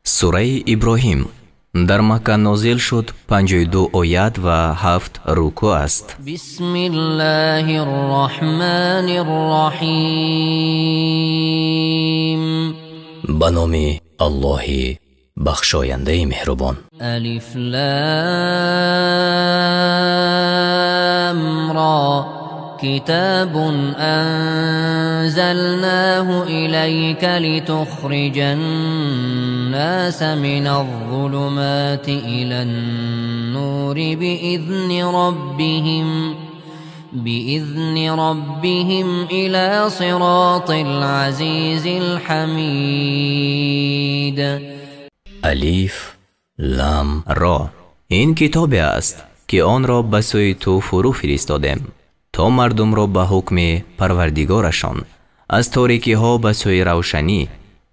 Сураи Иброҳим дар Макка нозил шуд, 52 оят ва 7 рукӯъ аст. Бисмиллаҳир Раҳмонир Раҳим. Ба номи Аллоҳи бахшояндаи меҳрубон. Алиф Лам Ро. كتاب أنزلناه إليك لتخرج الناس من الظلمات إلى النور بإذن ربهم إلى صراط العزيز الحميد. Алиф Лам Ро. Ин китобе аст, ки онро ба сӯи ту фурӯ фиристодем, то мардумро ба ҳукми Парвардигорашон аз торикиҳо ба сӯи равшанӣ,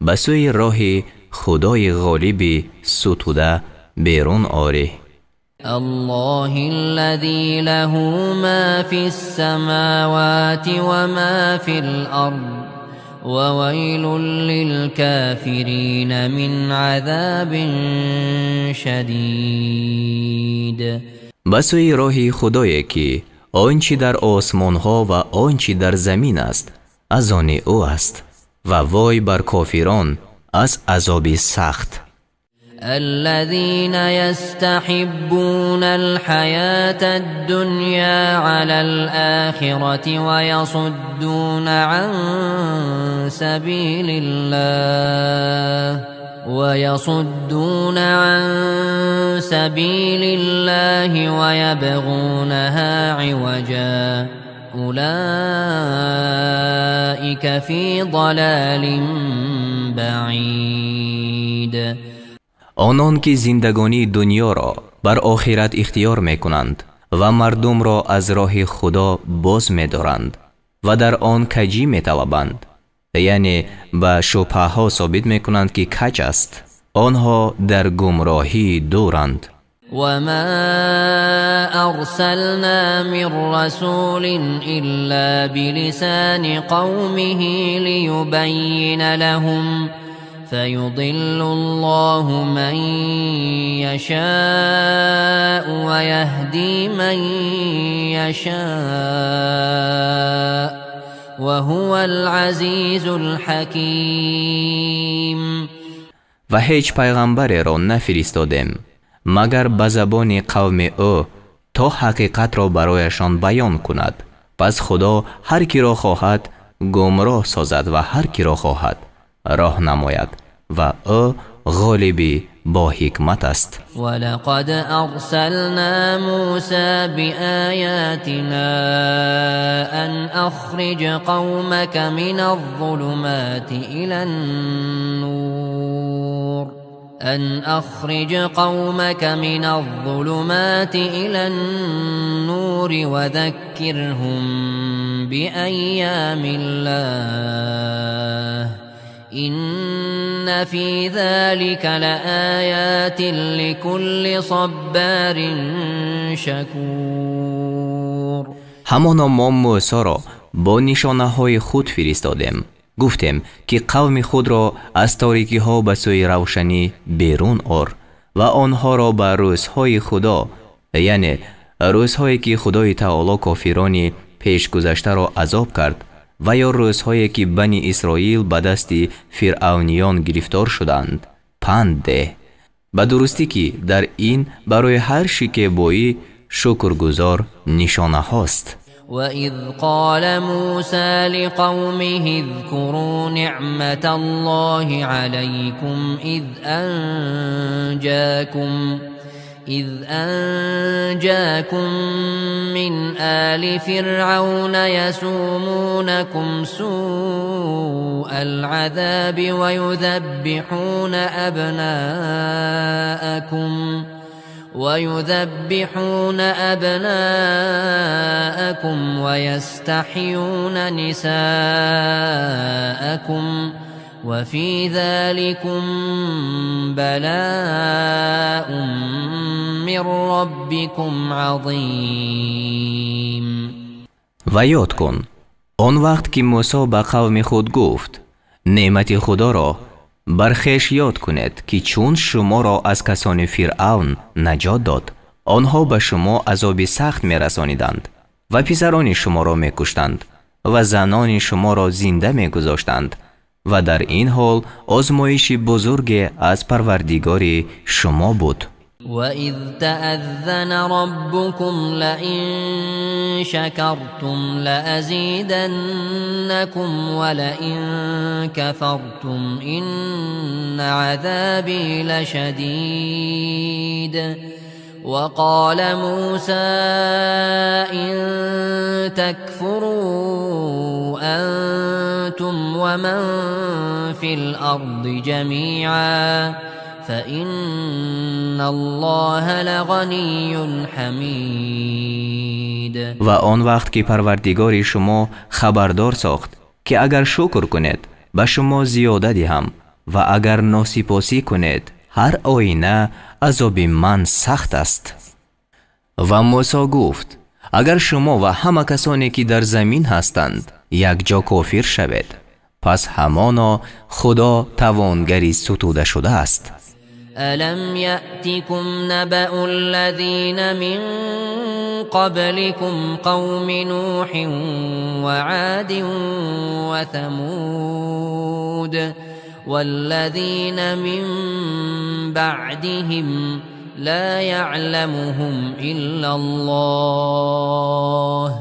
ба сӯи роҳи Худои ғолиби сутуда берун орӣ. الله الذي له ما في السماوات وما في الأرض وويل للكافرين من عذاب شديد. Ба сӯи роҳи Худое, ки он чӣ дар осмонҳо ва он чӣ дар замин аст, аз они ӯ аст, ва вой бар кофирон аз азоби сахт. الذين يستحبون الحياة الدنيا على الآخرة ويصدون عن سبيل الله ويبغونها عوجا أولئك في ضلال بعيد. Онон ки зиндагонии дунёро бар охират ихтиёр мекунанд ва мардумро аз роҳи Худо боз медоранд ва дар он каҷӣ металабанд, яъне ба шубҳаҳо собит мекунанд, ки каҷ аст, онҳо дар гумроҳии дуранд. وما أرسلنا من رسول إلا بلسان قومه ليبين لهم فيضل الله من يشاء ويهدي من يشاء وهو العزيز الحكيم. Ва ҳеҷ пайғамбареро нафиристодем, магар ба забони қавми ӯ, то ҳақиқатро барояшон баён кунад. Пас Худо ҳар киро хоҳад гумроҳ созад ва ҳар киро хоҳад роҳ намояд, ва ӯ ғолиби бо ҳикмат аст. ولقد أرسلنا موسى بآياتنا أن أخرج قومك من الظلمات إلى النور أن أخرج قومك من الظلمات إلى النور وذكرهم بأيام الله إن في ذلك لآيات لكل صبار شكور. Ҳамоно мо Мӯсоро бо нишонаҳои худ фиристодем, гуфтем, ки қавми худро аз торикиҳо ба сӯи равшанӣ берун ор ва онҳоро ба рӯзҳои Худо, яъне рӯзҳое ки Худои Таоло кофирони пешгузаштаро азоб кард, ва ё рӯзҳое ки Бани Исроил ба дасти фиръавниён гирифтор шуданд, панд деҳ. Ба дурустӣ, ки дар ин барои ҳар шикебоӣ шукргузор нишонаҳост. وإذ قال موسى لقومه اذكروا نعمة الله عليكم إذ أنجاكم من آل فرعون يسومونكم سوء العذاب ويذبحون أبناءكم ويستحيون نساءكم وفي ذلكم بلاء من ربكم عظيم. Ва ёд кун он вақт, ки Мӯсо ба қавми худ гуфт: неъмати Худоро Бар хеш ёд кунед, ки чун шуморо аз касони Фиръавн наҷот дод, онҳо ба шумо азоби сахт мерасониданд ва писарони шуморо мекуштанд ва занони шуморо зинда мегузоштанд ва дар ин ҳол озмоиши бузурге аз Парвардигори шумо буд. وَإِذْ تَأَذَّنَ رَبُّكُمْ لَئِن شَكَرْتُمْ لَأَزِيدَنَّكُمْ وَلَئِن كَفَرْتُمْ إِنَّ عَذَابِي لَشَدِيدٌ. وقال موسى إن تكفروا أنتم ومن في الأرض جميعا فإن الله لغني حميد. Ва он вақт ки Парвардигори шумо хабардор сохт, ки агар шукр кунед, ба шумо зиёда диҳам ва агар носипосӣ кунед, ҳар оина азоби ман сахт аст. Ва Мусо гуфт: агар шумо ва ҳама касоне ки дар замин ҳастанд якҷо кофир шавед, пас ҳамоно Худо тавонгари сутуда шудааст. ألم يأتكم نبأ الذين من قبلكم قوم نوح وعاد وثمود والذين من بعدهم لا يعلمهم إلا الله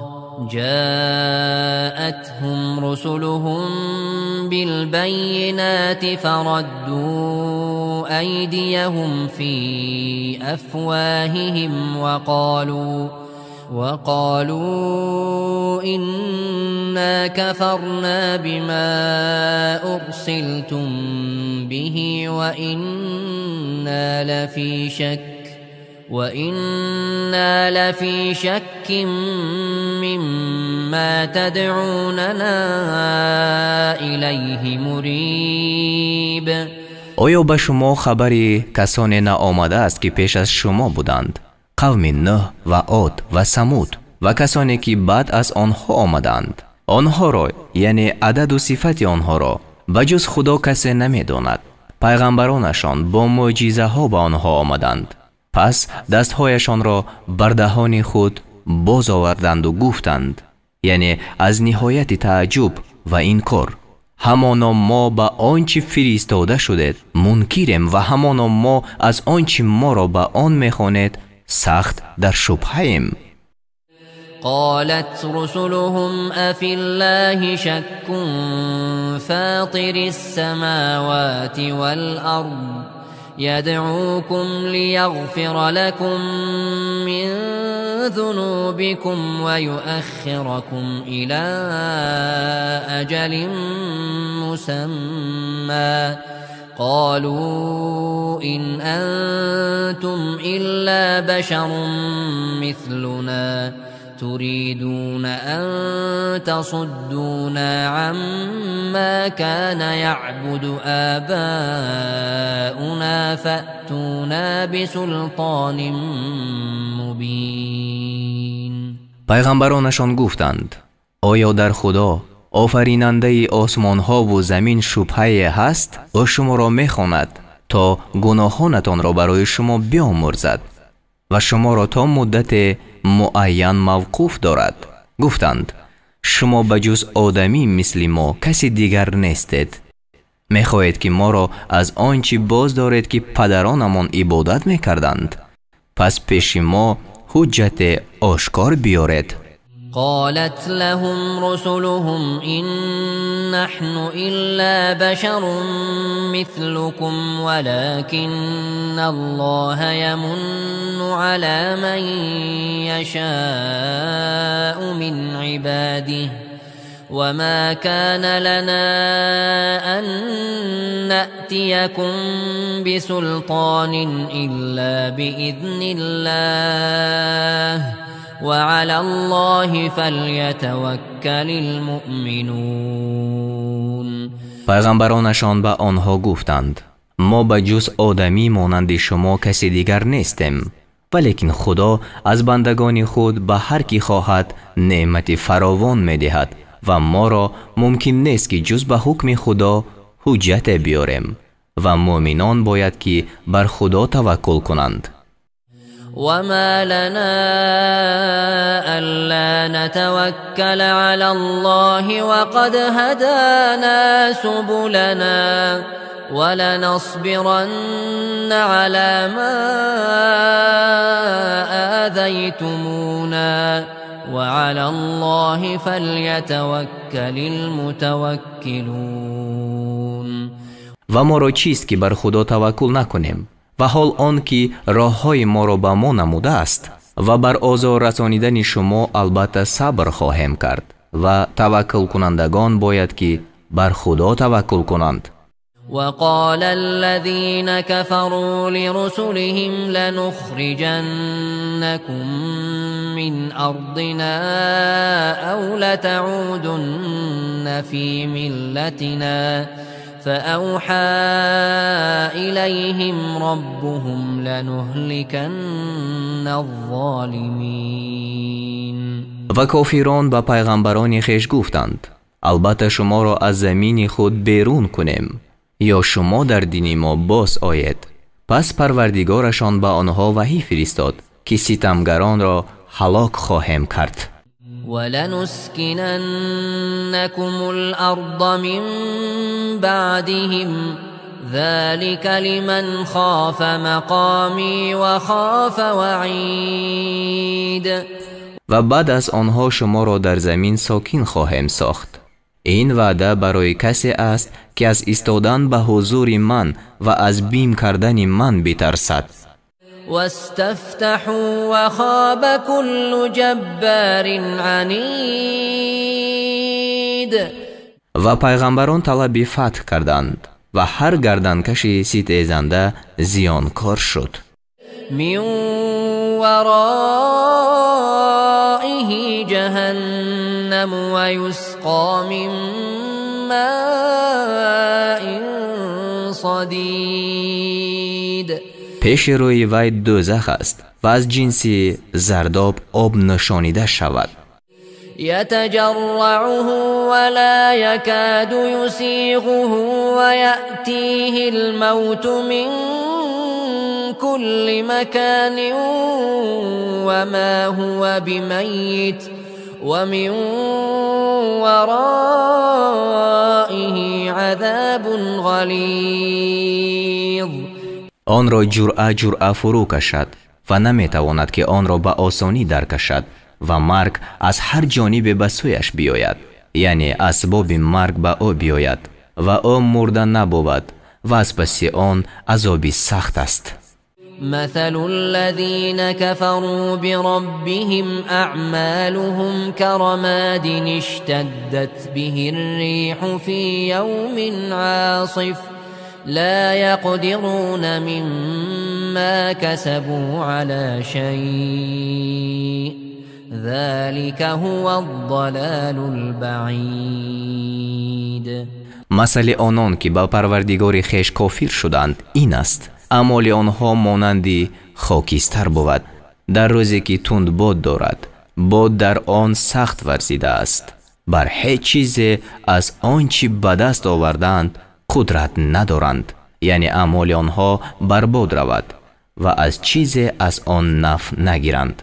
جاءتهم رسلهم بالبينات فردوا أيديهم في أفواههم وقالوا إنا كفرنا بما أرسلتم به وإنا لفي شك مما تدعوننا إليه مريب. Оё ба шумо хабари касоне наомадааст, ки пеш аз шумо буданд? Қавми Нӯҳ ва Од ва Самуд ва касоне ки баъд аз онҳо омаданд. Онҳоро, яъне ададу сифати онҳоро, ба ҷуз Худо касе намедонад. Пайғамбаронашон бо мӯъҷизаҳо ба онҳо омаданд. Пас дастҳояшонро бар даҳони худ боз оварданду гуфтанд, яъне аз ниҳояти тааҷҷуб ва инкор: ҳамоно мо ба он чи фиристода шудед мункирем ва ҳамоно мо аз он чи моро ба он мехонед сахт дар шубҳаем. قالت رسلهم أفي الله شك فاطر السماوات والأرض يدعوكم ليغفر لكم من ذنوبكم ويؤخركم إلى أجل مسمى قالوا إن أنتم إلا بشر مثلنا تريدون أن تصدونا عما كان يعبد آباؤنا فأتونا بسلطان مبين. Пайғамбаронашон гуфтанд: оё дар Худо, офаринандаи осмонҳову замин, шубҳае ҳаст? Ӯ шуморо мехонад, то гуноҳонатонро барои шумо биомӯрзад ва шуморо то муддате муайян мавқуф дорад. Гуфтанд: шумо ба ҷуз одамӣ мисли мо каси дигар нестед. Мехоҳед, ки моро аз он чӣ боз доред, ки падаронамон ибодат мекарданд? Пас пеши мо ҳуҷҷате ошкор биёред. قالت لهم رسلهم إن نحن إلا بشر مثلكم ولكن الله يمن على من يشاء من عباده وما كان لنا أن نأتيكم بسلطان إلا بإذن الله وعلى الله فليتوكل المؤمنون. Пайғамбаронашон ба онҳо гуфтанд: мо ба ҷуз одамӣ монанди шумо каси дигар нестем, валекин Худо аз бандагони худ ба ҳар ки хоҳад неъмати фаровон медиҳад ва моро мумкин нест, ки ҷуз ба ҳукми Худо ҳуҷҷате биёрем Ва муъминон бояд ки бар Худо таваккул кунанд. وما لنا ألا نتوكل على الله وقد هدانا سبلنا ولنصبرن على ما آذيتمونا وعلى الله فليتوكل المتوكلون. Ва моро чист ки бар Худо таваккул накунем, ва ҳол он ки роҳҳои моро ба мо намудааст, ва бар озор расонидани шумо албатта сабр хоҳем кард, ва таваккулкунандагон бояд ки бар Худо таваккул кунанд. وقال الذين كفروا لرسلهم لنخرجنكم من أرضنا أو لتعودن في ملتنا فأوحى إليهم ربهم لنهلكن الظالمين. Ва кофирон ба пайғамбарони хеш гуфтанд: албатта шуморо аз замини худ берун кунем ё шумо дар дини мо боз оед. Пас Парвардигорашон ба онҳо ваҳӣ фиристод, ки ситамгаронро ҳалок хоҳем кард. ولنسكننكم الأرض من بعدهم ذلك لمن خاف مقامي وخاف وعيد. Ва баъд аз онҳо шуморо дар замин сокин хоҳем сохт. Ин ваъда барои касе аст, ки аз истодан ба ҳузури ман ва аз бим кардани ман битарсад. واستفتحوا وخاب كل جبار عنيد. Ва пайғамбарон талаби фатҳ карданд, ва ҳар гарданкаши ситезанда зиёнкор шуд. من ورائه جهنم ويسقى من ماء صديد. Пеши рӯи вай дӯзах аст ва аз ҷинси зардоб об нӯшонида шавад. يتجرعه ولا يكاد يسيغه ويأتيه الموت من كل مكان وما هو بميت ومن ورائه عذاب غليظ. Онро ҷуръа ҷуръа фурӯ кашад ва наметавонад, ки онро ба осонӣ даркашад, ва марг аз ҳар ҷонибе ба сӯяш биёяд, яъне асбоби марг ба ӯ биёяд, ва ӯ мурда набовад, ва аз паси он азоби сахт аст. مثل الذين كفروا بربهم أعمالهم كرماد اشتدت به الريح في يوم عاصف لا يقدرون مما كسبوا على شيء ذلك هو الضلال البعيد. Масали онон, ки ба Парвардигори хеш кофир шуданд, ин аст: аъмоли онҳо монанди хокистар бувад дар рӯзе, ки тундбод дорад, бод дар он сахт варзидааст. Бар ҳеҷ чизе аз он чӣ ба даст овардаанд қудрат надоранд, яъне аъмоли онҳо барбод равад ва аз чизе аз он наф нагиранд.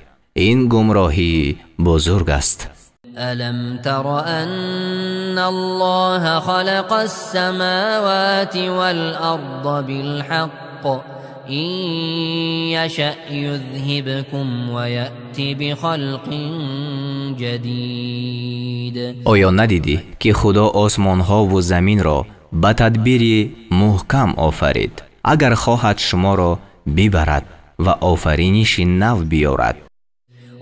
Ин гумроҳии бузург аст. ألم تر أن الله خلق السماوات والأرض بالحق إن يشأ يذهبكم ويأت بخلق جديد. Оё надидӣ, ки Худо осмонҳову заминро ба тадбири муҳкам офарид? Агар хоҳад, шуморо бибарад ва офариниши нав биёрад.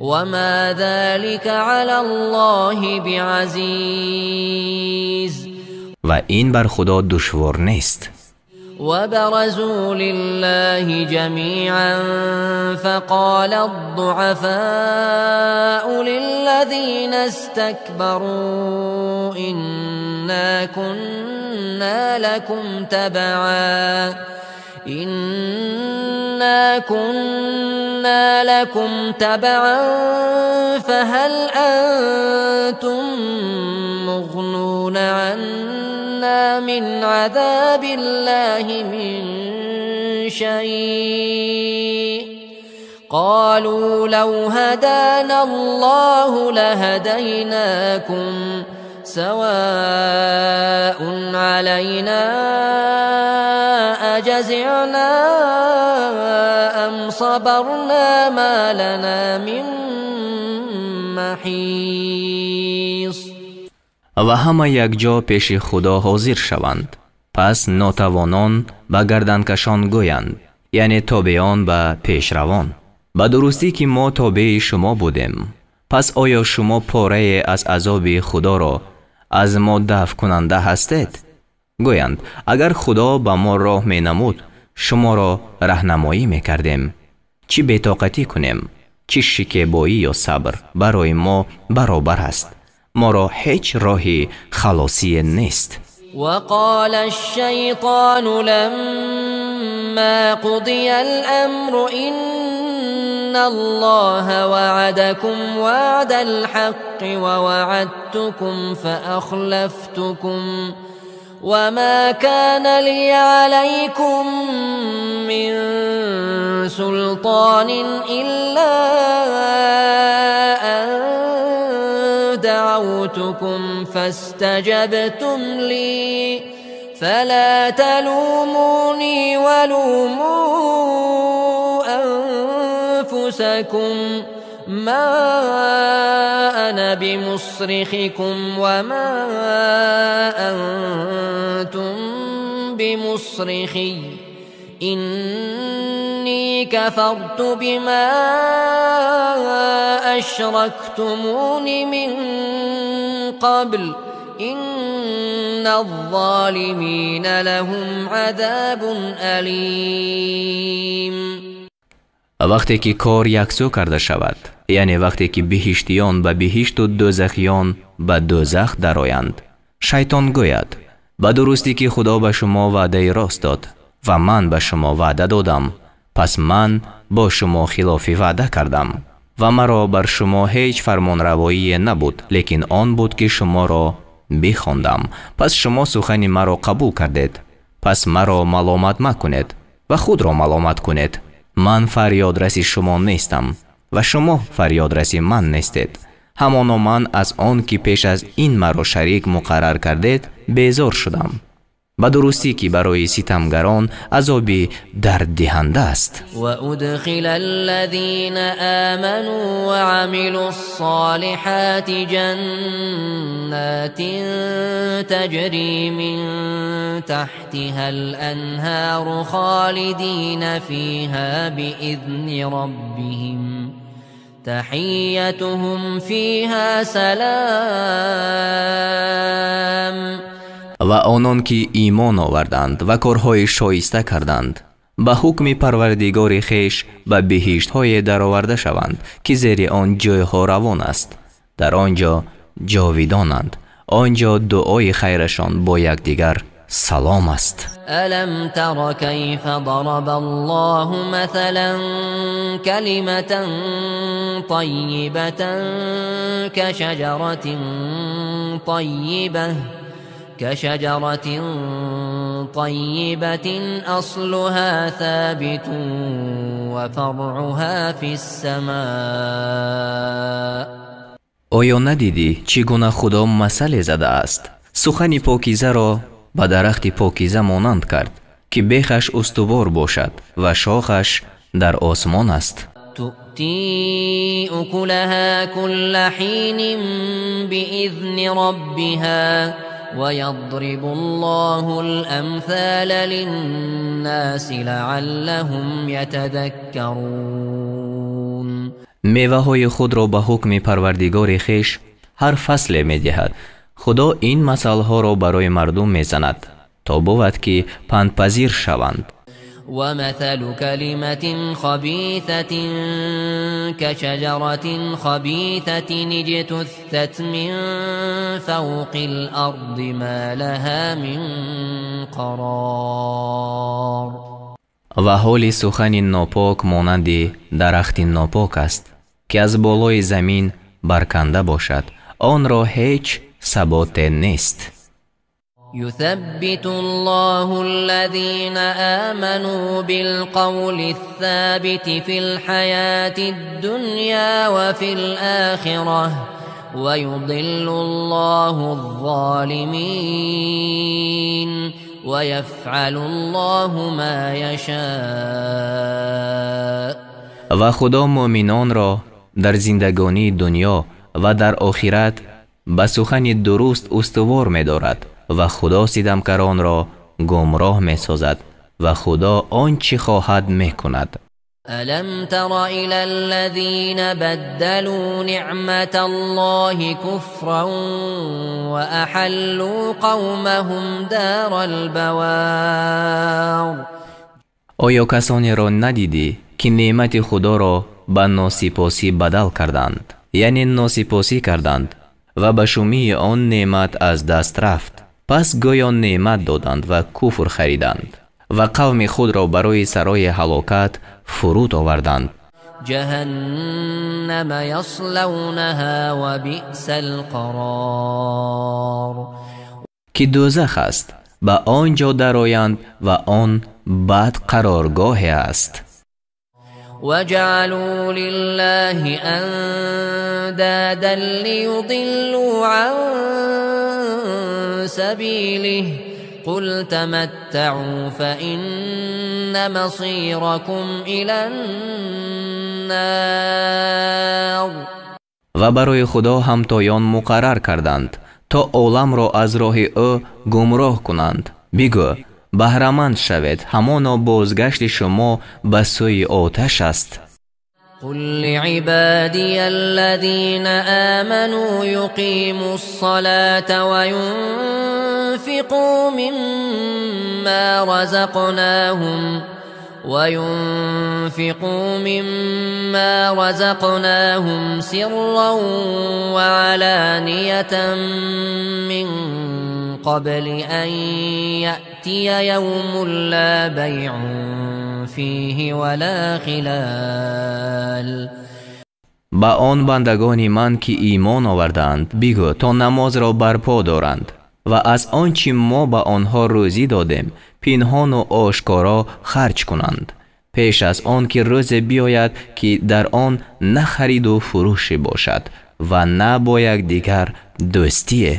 وما ذلك على الله بعزيز. Ва ин бар Худо душвор нест. وبرزوا لله جميعا فقال الضعفاء للذين استكبروا إنا كنا لكم تبعا إنا كنا لكم تبعا فهل أنتم مغنون عنا لنا من عذاب الله من شيء قالوا لو هدانا الله لهديناكم سواء علينا أجزعنا أم صبرنا ما لنا من محيص. Ва ҳама якҷо пеши Худо ҳозир шаванд. Пас нотавонон ба гарданкашон гӯянд, яъне тобеон ба пешравон: ба дурустӣ ки мо тобеи шумо будем. Пас оё шумо порае аз азоби Худоро аз мо дафъкунанда ҳастед? Гӯянд: агар Худо ба мо роҳ менамуд, шуморо раҳнамоӣ мекардем. Чӣ бетоқатӣ кунем, чӣ шикебоӣ ё сабр барои мо баробар аст. Моро ҳеҷ роҳи халосие нест. وقال الشيطان لما قضي الأمر إن الله وعدكم وعد الحق ووعدتكم فأخلفتكم وما كان لي عليكم من سلطان إلا أن دعوتكم فاستجبتم لي فلا تلوموني ولوموا أنفسكم ما أنا بمصرخكم وما أنتم بمصرخي إني كفرت بما أشركتمون من قبل إن الظالمين لهم عذاب أليم. Вақте ки кор яксӯ карда шавад, яъне вақте ки биҳиштиён ба биҳишту дӯзахиён ба дӯзах дароянд, шайтон гӯяд: ба дурустӣ ки Худо ба шумо ваъдаи рост дод ва ман ба шумо ваъда додам, пас ман бо шумо хилофи ваъда кардам ва маро бар шумо ҳеҷ фармонравоие набуд, лекин он буд ки шуморо бихондам. Пас шумо сухани маро қабул кардед. Пас маро маломат макунед ва худро маломат кунед. Ман фарёдраси шумо нестам ва шумо фарёдраси ман нестед. Ҳамоно ман аз он ки пеш аз ин маро шарик муқаррар кардед безор шудам. Ба дурустӣ ки барои ситамгарон азоби дарддиҳанда аст. وأدخل الذين آمنوا وعملوا الصالحات جنات تجري من تحتها الأنهار خالدين فيها بإذن ربهم تحيتهم فيها سلام. Ва онон ки имон оварданд ва корҳои шоиста карданд, ба ҳукми Парвардигори хеш ба биҳиштҳое дароварда шаванд, ки зери он ҷойҳо равон аст. Дар он ҷо ҷовидонанд. Он ҷо дуои хайрашон бо якдигар салом аст. ألم تر كيف ضرب الله مثلا كلمة طيبة كشجرة طيبة أصلها ثابت وفرعها في السماء. Оё надидӣ чӣ гуна Худо масале задааст? Сухани покизаро ба дарахти покиза монанд кард, ки бехаш устувор бошад ва шохаш дар осмон аст. تؤتي أكلها كل حين بإذن ربها ويضرب الله الأمثال للناس لعلهم يتذكرون. Меваҳои худро ба ҳукми Парвардигори хеш ҳар фасле медиҳад. Худо ин масалҳоро барои мардум мезанад, то бувад ки пандпазир шаванд. ومثل كلمة خبيثة كشجرة خبيثة اجتثت من فوق الأرض ما لها من قرار. Ва ҳоли сухани нопок монанди дарахти нопок аст, ки аз болои замин барканда бошад. Онро ҳеҷ саботе нест. يثبت الله الذين آمنوا بالقول الثابت في الحياة الدنيا وفي الآخرة ويضل الله الظالمين ويفعل الله ما يشاء. Ва Худо муъминонро дар зиндагонии дунё ва дар охират ба сухани дуруст устувор медорад ва Худо ситамкаронро гумроҳ месозад ва Худо он чӣ хоҳад мекунад. ألم تر إلى الذين بدلوا نعمة الله كفرا وأحلوا قومهم دار البوار. Оё касонеро надидӣ, ки неъмати Худоро ба носипосӣ бадал карданд, яъне носипосӣ карданд ва ба шумии он неъмат аз даст рафт, пас гӯё неъмат доданд ва куфр хариданд ва қавми худро барои сарои ҳалокат фуруд оварданд. جهنم يصلونها وبئس القرار. Ки дӯзах аст, ба он ҷо дароянд ва он бад қароргоҳе аст. وجعلوا لله أندادا ليضلوا عن سبيله قل تمتعوا فإن مصيركم إلى النار. Ва барои Худо ҳамтоён муқаррар карданд, то оламро аз роҳи ӯ гумроҳ кунанд. Бигӯ: баҳраманд шавед, ҳамоно бозгашти шумо ба сӯи оташ аст. قل لعبادي الذين آمنوا يقيموا الصلاة وينفقوا مما رزقناهم سرا وعلانية من قبل أن يأتي يوم لا بيع فيه ولا خلال. Ба он бандагони ман, ки имон овардаанд, бигӯ, то намозро барпо доранд ва аз он чӣ мо ба онҳо рӯзӣ додем пинҳону ошкоро харҷ кунанд, пеш аз он ки рӯзе биёяд, ки дар он на хариду фурӯше бошад ва на бо якдигар дӯстие.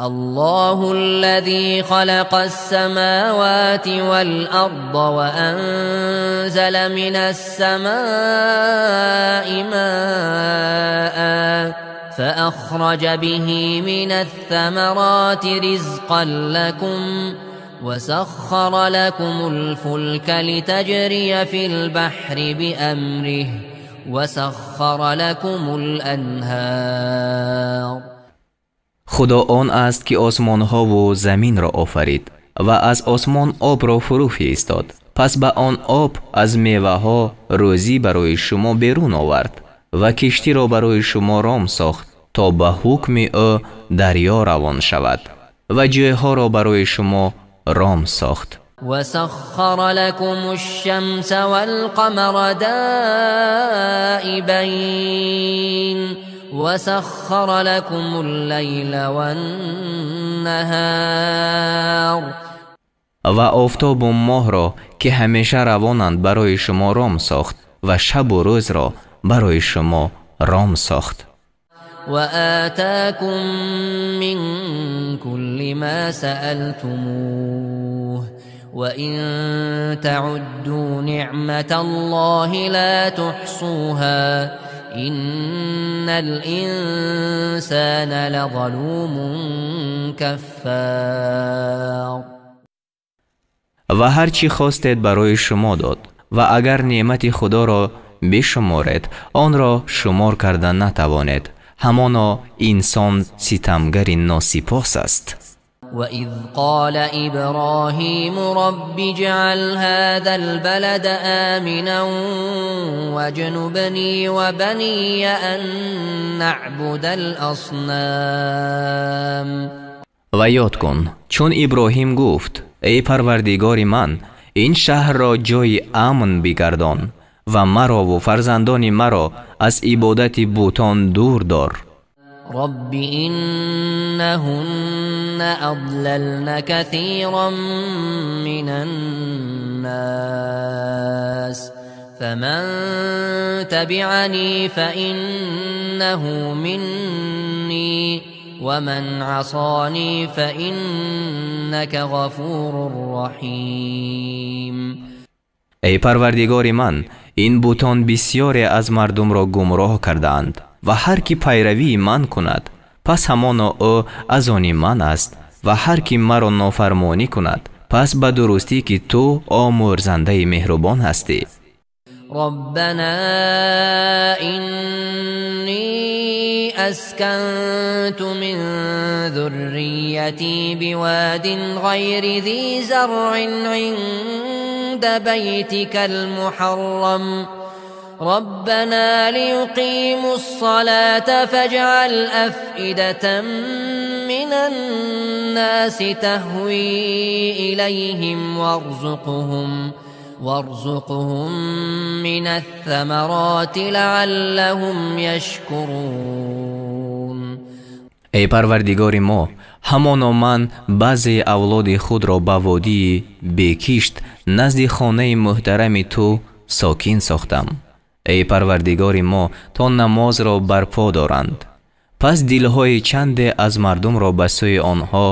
الله الذي خلق السماوات والأرض وأنزل من السماء ماء فأخرج به من الثمرات رزقا لكم وسخر لكم الفلك لتجري في البحر بأمره وسخر لكم الأنهار. Худо он аст, ки осмонҳову заминро офарид ва аз осмон обро фурӯ фиристод, пас ба он об аз меваҳо рӯзӣ барои шумо берун овард ва киштиро барои шумо ром сохт, то ба ҳукми ӯ дарё равон шавад ва ҷойҳоро барои шумо ром сохт. وسخر لكم الشمس والقمر دائبين وسخر لكم الليل والنهار. Ва офтобу моҳро, ки ҳамеша равонанд, барои шумо ром сохт ва шабу рӯзро барои шумо ром сохт. وآتاكم من كل ما سألتموه وإن تعدوا نعمة الله لا تحصوها إن الإنسان لظلوم كفار. Ва ҳар чӣ хостед барои шумо дод, ва агар неъмати Худоро бишуморед, онро шумор карда натавонед. Ҳамоно инсон ситамгари носипос аст. وإذ قال إبراهيم رب اجعل هذا البلد آمنا واجنبني وبني أن نعبد الأصنام. Ва ёд кун, чун Иброҳим гуфт: эй Парвардигори ман, ин шаҳрро ҷои амн бигардон ва марову фарзандони маро аз ибодати бутон дур дор. رب إنهن أضللن كثيرا من الناس فمن تبعني فإنه مني ومن عصاني فإنك غفور رحيم. Эй Парвардигори ман, ин бутон бисёре аз мардумро гумроҳ кардаанд ва ҳар ки пайравии ман кунад, пас ҳамоно ӯ аз они ман аст ва ҳар ки маро нофармонӣ кунад, пас ба дурустӣ ки ту омӯрзандаи меҳрубон ҳастӣ. ربنا إني أسكنت من ذريتي بواد غير ذي زرع عند بيتك المحرم ربنا ليقيموا الصلاة فاجعل أفئدة من الناس تهوي إليهم وارزقهم من الثمرات لعلهم يشكرون. Эй Парвардигори мо, ҳамоно ман баъзе авлоди худро ба водии бекишт назди хонаи муҳтарами ту сокин сохтам. Эй Парвардигори мо, то намозро барпо доранд. Пас дилҳои чанде аз мардумро ба сӯи онҳо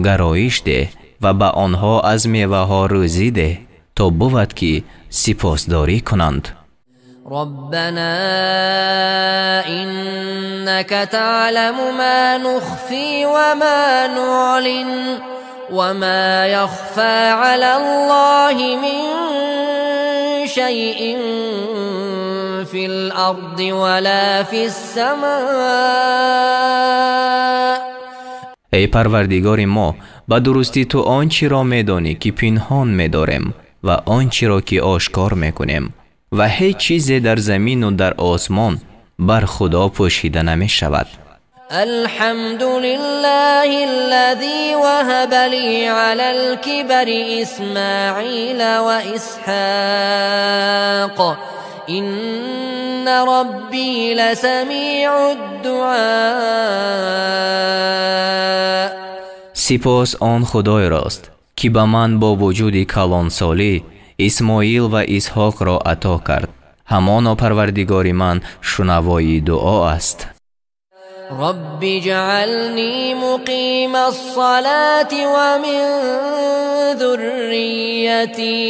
гароиш деҳ ва ба онҳо аз меваҳо рӯзӣ деҳ, то бувад ки сипосдорӣ кунанд. ربنا إنك تعلم ما نخفي وما نعلن وما يخفى على الله من شيء في الأرض ولا في السماء. Эй Парвардигори мо, ба дурустӣ ту он чиро медонӣ ки пинҳон медорем ва он чиро ки ошкор мекунем ва ҳеҷ чизе дар замину дар осмон бар Худо пӯшида намешавад. الحمد لله الذي وهب لي على الكبر إسماعيل وإسحاق إن ربي لسميع الدعاء. Сипос он Худойрост ки ба ман бо вуҷуди калонсолӣ Исмоил ва Исҳоқро ато кард. Ҳамоно Парвардигори ман шунавои дуо аст. رب اجعلني مقيم الصلاة ومن ذريتي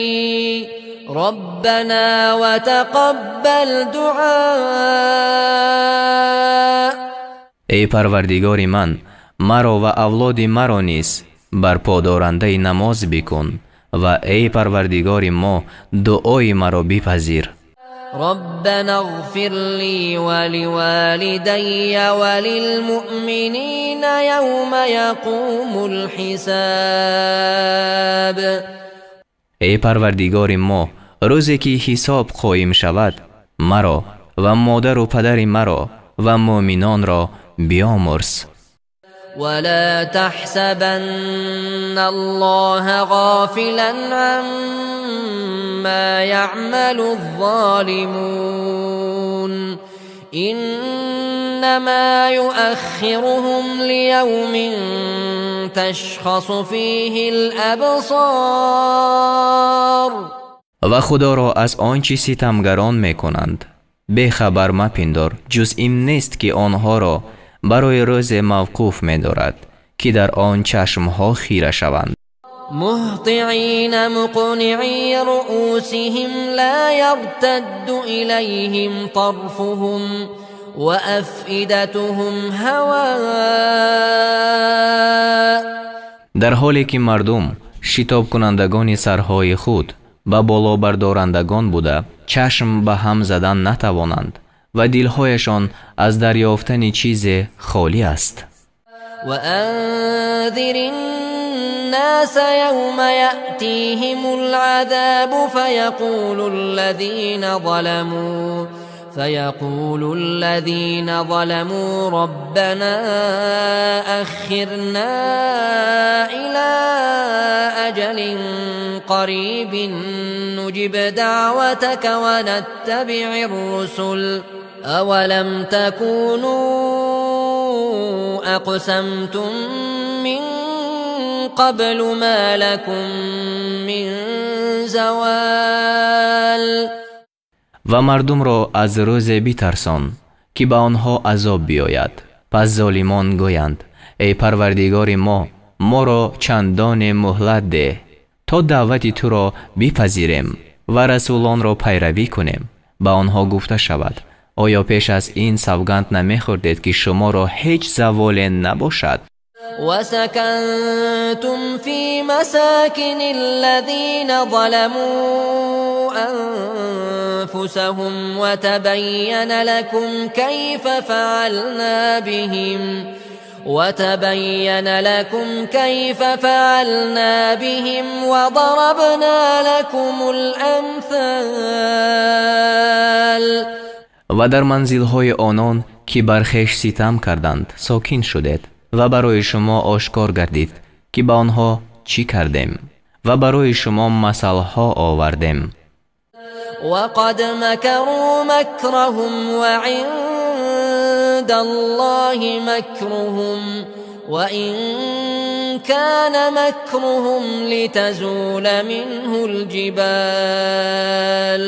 ربنا وتقبل دعاء. Эй Парвардигори ман, маро ва авлоди маро низ барподорандаи намоз бикун ва эй Парвардигори мо, дуои маро бипазир. ربنا اغفر لي ولوالدي وللمؤمنين يوم يقوم الحساب. Эй Парвардигори мо, рӯзе ки ҳисоб қоим шавад, маро ва модару падари маро ва муъминонро биомӯрз. ولا تحسبن الله غافلا عما يعمل الظالمون إنما يؤخرهم ليوم تشخص فيه الأبصار. Ва Худоро аз он чи ситамгарон мекунанд бехабар мапиндор, ҷуз ин нест ки онҳоро барои рӯзе мавқуф медорад ки дар он чашмҳо хира шаванд. مهطعين مقنعي رؤوسهم لا يرتد إليهم طرفهم وأفئدتهم هواء. Дар ҳоле ки мардум шитобкунандагони сарҳои худ ба болобардорандагон буда, чашм ба ҳам задан натавонанд ва дилҳояшон аз дарёфтани чизе холӣ аст. وأنذر الناس يوم يأتيهم العذاب فيقول الذين ظلموا ربنا أخرنا إلى أجل قريب نجب دعوتك ونتبع الرسل أولم تكونوا أقسمتم من قبل ما لكم من زوال. Ва мардумро аз рӯзе битарсон, ки ба онҳо азоб биёяд. Пас золимон гӯянд: эй Парвардигори мо, моро чандоне муҳлат деҳ, то даъвати туро бипазирем ва расулонро пайравӣ кунем. Ба онҳо гуфта шавад: оё пеш аз ин савганд намехӯрдед, ки шуморо ҳеҷ заволе набошад? وسكنتم في مساكن الذين ظلموا أنفسهم وتبين لكم كيف فعلنا بهم وتبين لكم كيف فعلنا بهم وضربنا لكم الأمثال. Ва дар манзилҳои онон, ки бар хеш ситам карданд, сокин шудед ва барои шумо ошкор гардид, ки ба онҳо чӣ кардем ва барои шумо масалҳо овардем. وقد مكروا مكرهم وعند الله مكرهم وإن كان مكرهم لتزول منه الجبال.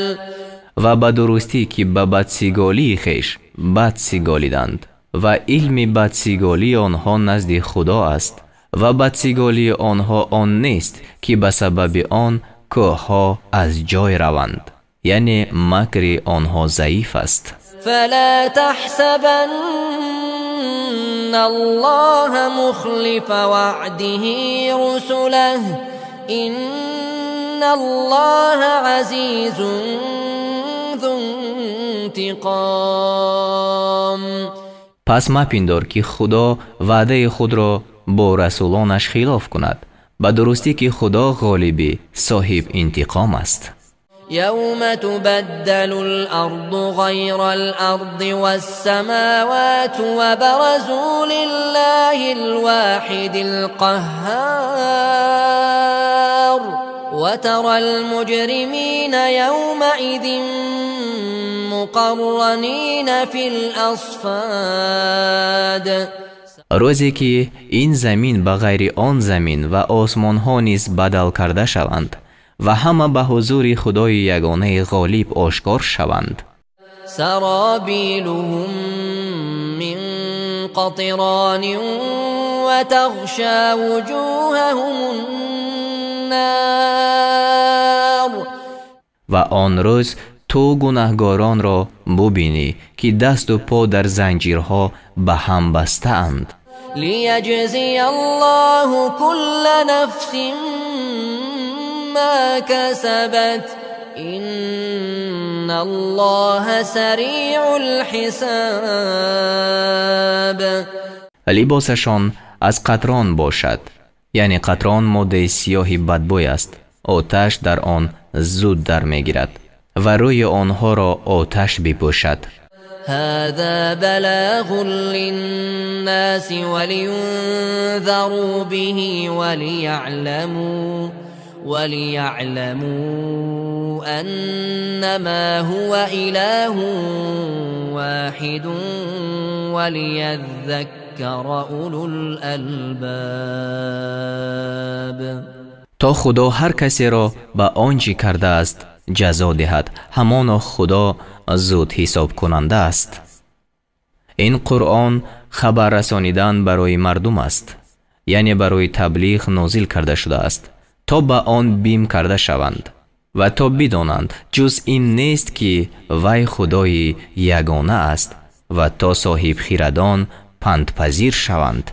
Ва ба дурустӣ, ки ба бадсиголии хеш бадсиголиданд ва илми бадсиголии онҳо назди Худо аст ва бадсиголии онҳо он нест, ки ба сабаби он кӯҳҳо аз ҷой раванд, яъне макри онҳо заиф аст. فلا تحسبن الله مخلف وعده رسله إن الله عزيز ذو انتقام. Пас мапиндор, ки Худо ваъдаи худро бо расулонаш хилоф кунад. Ба дурустӣ, ки Худо ғолибӣ соҳиб интиқом аст. يوم تبدل الأرض غير الأرض والسماوات وبرزوا لله الواحد القهار وترى المجرمين يومئذ مقرنين في الأصفاد. Рӯзе ки ин замин ба ғайри он замин ва осмонҳо низ бадал карда шаванд ва ҳама ба ҳузури Худои ягонаи ғолиб ошкор шаванд. سرابيلهم من قطران وتغشى وجوههم النار. Ва он рӯз ту гунаҳгоронро бубинӣ, ки дасту по дар занҷирҳо ба ҳам бастаанд. ليجزي الله كل نفس ما كسبت إن الله سريع الحساب. Либосашон аз қатрон бошад, яъне қатрон моддаи сиёҳи бадбӯй аст, оташ дар он зуд дар мегирад ва рӯи онҳоро оташ бипӯшад. هذا بلاغ للناس ولينذروا به وليعلموا أنما هو إله واحد وليذكر أولو الألباب. То Худо ҳар касеро ба он чӣ кардааст ҷазо диҳад, ҳамоно Худо зуд ҳисобкунанда аст. Ин Қуръон хабар расонидан барои мардум аст, яъне барои таблиғ нозил карда шудааст, то ба он бим карда шаванд ва то бидонанд, ҷуз ин нест, ки вай Худои ягона аст ва то соҳибхирадон пандпазир шаванд.